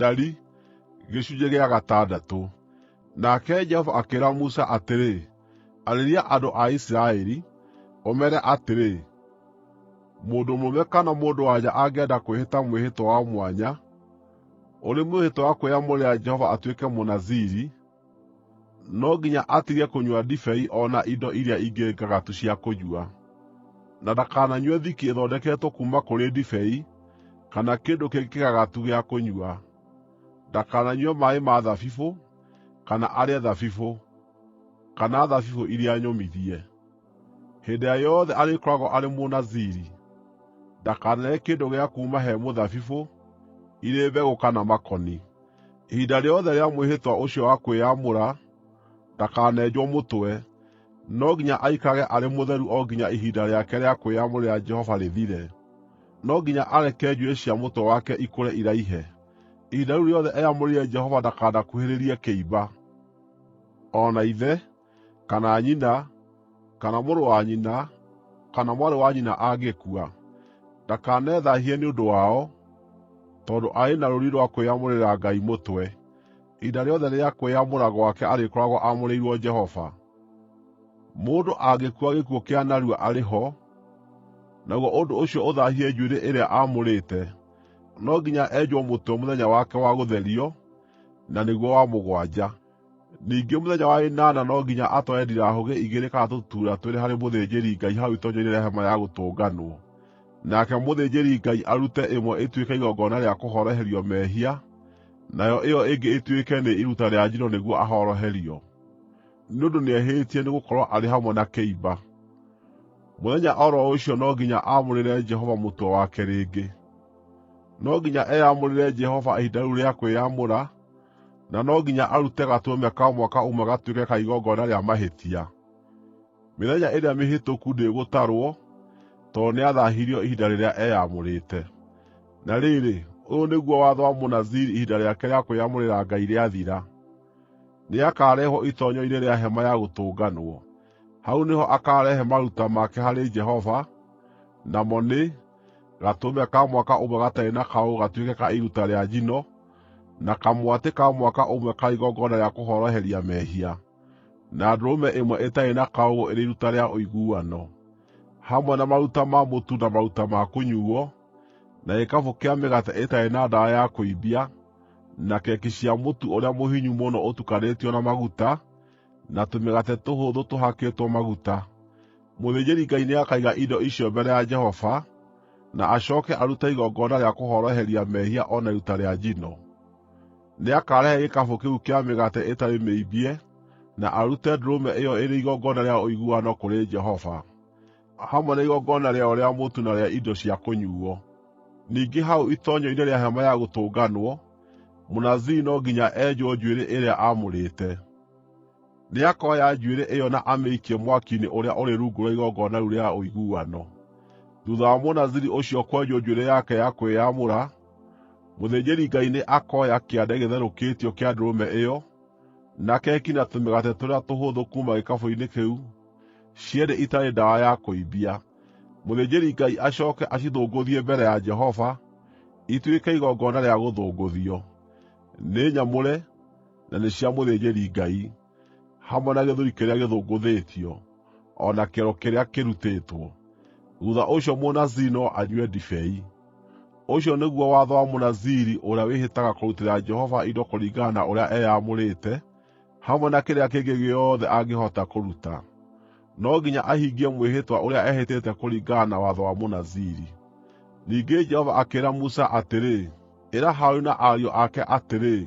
Ndari gĩcunjĩ gĩa gatandatũ. Nake Jehova akĩĩra Musa atĩrĩ, “Arĩria andũ a Isiraeli, ũmeere atĩrĩ: ‘Mũndũ mũrũme kana mũndũ-wa-nja angĩenda kwĩhĩta mwĩhĩtwa wa mwanya, ũrĩ mwĩhĩtwa wa kwĩyamũrĩra Jehova atuĩke Mũnaziri, no nginya atige kũnyua ndibei o na indo iria ingĩ ngagatu cia kũnyua, na ndakananyue thiki ĩthondeketwo kuuma kũrĩ ndibei kana kĩndũ kĩngĩ kĩgagatu gĩa kũnyua. Ndakananyue maaĩ ma thabibũ, kana arĩe thabibũ, kana thabibũ iria nyũmithie. Hĩndĩ ĩrĩa yothe arĩkoragwo arĩ Mũnaziri, ndakanarĩe kĩndũ gĩa kuuma he mũthabibũ, irĩ mbegũ kana makoni. Ihinda rĩothe rĩa mwĩhĩtwa ũcio wa kwĩyamũra, ndakanenjwo mũtwe; no nginya aikarage arĩ mũtheru o nginya ihinda rĩake rĩa kwĩyamũrĩra Jehova rĩthire. No nginya areke njuĩrĩ cia mũtwe wake ikũre iraihe. Ihinda rĩu rĩothe eyamũrĩire Jehova ndakanakuhĩrĩrie kĩimba. O na ithe, kana nyina, kana mũrũ wa nyina, kana mwarĩ wa nyina angĩkua, ndakanethaahie nĩ ũndũ wao, tondũ arĩ na rũũri rwa kwĩyamũrĩra Ngai mũtwe. Ihinda rĩothe rĩa kwĩyamũra gwake arĩkoragwo aamũrĩirwo Jehova. Mũndũ angĩkua gĩkuũ kĩa narua arĩ ho, naguo ũndũ ũcio ũthaahie njuĩrĩ ĩrĩa aamũrĩte, no nginya enjwo mũtwe mũthenya wake wa gũtherio, na nĩguo wa mũgwanja. Ningĩ mũthenya wa ĩnana no nginya atware ndirahũgĩ igĩrĩ kana tũtutuura twĩrĩ harĩ mũthĩnjĩri-Ngai hau itoonyero-inĩ rĩa Hema-ya-Gũtũnganwo. Nake mũthĩnjĩri-Ngai arute ĩmwe ĩtuĩke igongona rĩa kũhoroherio mehia, nayo ĩyo ĩngĩ ĩtuĩke nĩ iruta rĩa njino nĩguo ahoroherio, nĩ ũndũ nĩehĩtie nĩgũkorwo arĩ hamwe na kĩimba. Mũthenya o ro ũcio no nginya aamũrĩre Jehova mũtwe wake rĩngĩ. No nginya eyamũrĩre Jehova ihinda rĩu rĩa kwĩyamũra, na no nginya arute gatũrũme ka mwaka ũmwe gatuĩke ka igongona rĩa mahĩtia. Mĩthenya ĩrĩa mĩhĩtũku ndĩgũtarwo, tondũ nĩathaahirio ihinda rĩrĩa eyamũrĩte. Na rĩrĩ, ũyũ nĩguo watho wa Mũnaziri ihinda rĩake rĩa kwĩyamũrĩra Ngai rĩathira: Nĩakarehwo itoonyero-inĩ rĩa Hema-ya-Gũtũnganwo. Hau nĩho akaarehe maruta make harĩ Jehova, namo nĩ: gatũrũme ka mwaka ũmwe gatarĩ na kaũũgũ gatuĩke ka iruta rĩa njino, na kamwatĩ ka mwaka ũmwe karĩ igongona rĩa kũhoroheria mehia, na ndũrũme ĩmwe ĩtarĩ na kaũũgũ ĩrĩ iruta rĩa ũiguano, hamwe na maruta ma mũtu na maruta ma kũnyuuo, na gĩkabũ kĩa mĩgate ĩtarĩ na ndawa ya kũimbia, na keki cia mũtu ũrĩa mũhinyu mũno ũtukanĩtio na maguta, na tũmĩgate tũhũthũ tũhakĩtwo maguta. Mũthĩnjĩri-Ngai nĩakaiga indo icio mbere ya Jehova, na acooke arute igongona rĩa kũhoroheria mehia o na iruta rĩa njino. Nĩakarehe gĩkabũ kĩu kĩa mĩgate ĩtarĩ mĩimbie na arute ndũrũme ĩyo ĩrĩ igongona rĩa ũiguano kũrĩ Jehova, hamwe na igongona rĩayo rĩa mũtu na rĩa indo cia kũnyuuo. Ningĩ hau itoonyero-inĩ rĩa Hema-ya-Gũtũnganwo, Mũnaziri no nginya enjwo njuĩrĩ ĩrĩa aamũrĩte. Nĩakoya njuĩrĩ ĩyo na amĩikie mwaki-inĩ ũrĩa ũrĩ rungu rwa igongona rĩu rĩa ũiguano. Thuutha wa Mũnaziri ũcio kwenjwo njuĩrĩ yake ya kwĩyamũra, mũthĩnjĩri-Ngai nĩ akoya kĩande gĩtherũkĩtio kĩa ndũrũme ĩyo, na keki na tũmĩgate tũrĩa tũhũthũ kuuma gĩkabũ-inĩ kĩu, cierĩ itarĩ ndawa ya kũimbia. Mũthĩnjĩri-Ngai acooke acithũngũthie mbere ya Jehova, ituĩke igongona rĩa gũthũngũthio. Nĩ nyamũre na nĩ cia mũthĩnjĩri-Ngai, hamwe na gĩthũri kĩrĩa gĩthũngũthĩtio, o na kĩero kĩrĩa kĩrutĩtwo. Thuutha ũcio Mũnaziri no anyue ndibei. Ũcio nĩguo watho wa Mũnaziri ũrĩa wĩhĩtaga kũrutĩra Jehova indo kũringana na ũrĩa eyamũrĩte, hamwe na kĩrĩa kĩngĩ gĩothe angĩhota kũruta. No nginya ahingie mwĩhĩtwa ũrĩa ehĩtĩte kũringana na watho wa Mũnaziri. Ningĩ Jehova akĩĩra Musa atĩrĩ, “Ĩra Harũni na ariũ ake atĩrĩ,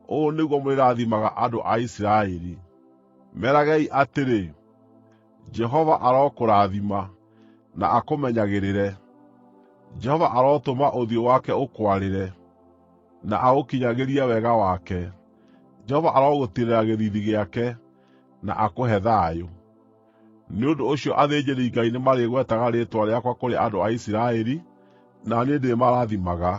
‘Ũũ nĩguo mũrĩrathimaga andũ a Isiraeli. Meragei atĩrĩ: Jehova arokũrathima, na akũmenyagĩrĩre; Jehova arotũma ũthiũ wake ũkwarĩre, na agũkinyagĩrie wega wake; Jehova arogũtiirĩra gĩthiithi gĩake, na akũhe thayũ.’ Nĩ ũndũ ũcio athĩnjĩri-Ngai nĩmarĩgwetaga rĩĩtwa rĩakwa kũrĩ andũ a Isiraeli, na niĩ nĩndĩmarathimaga.”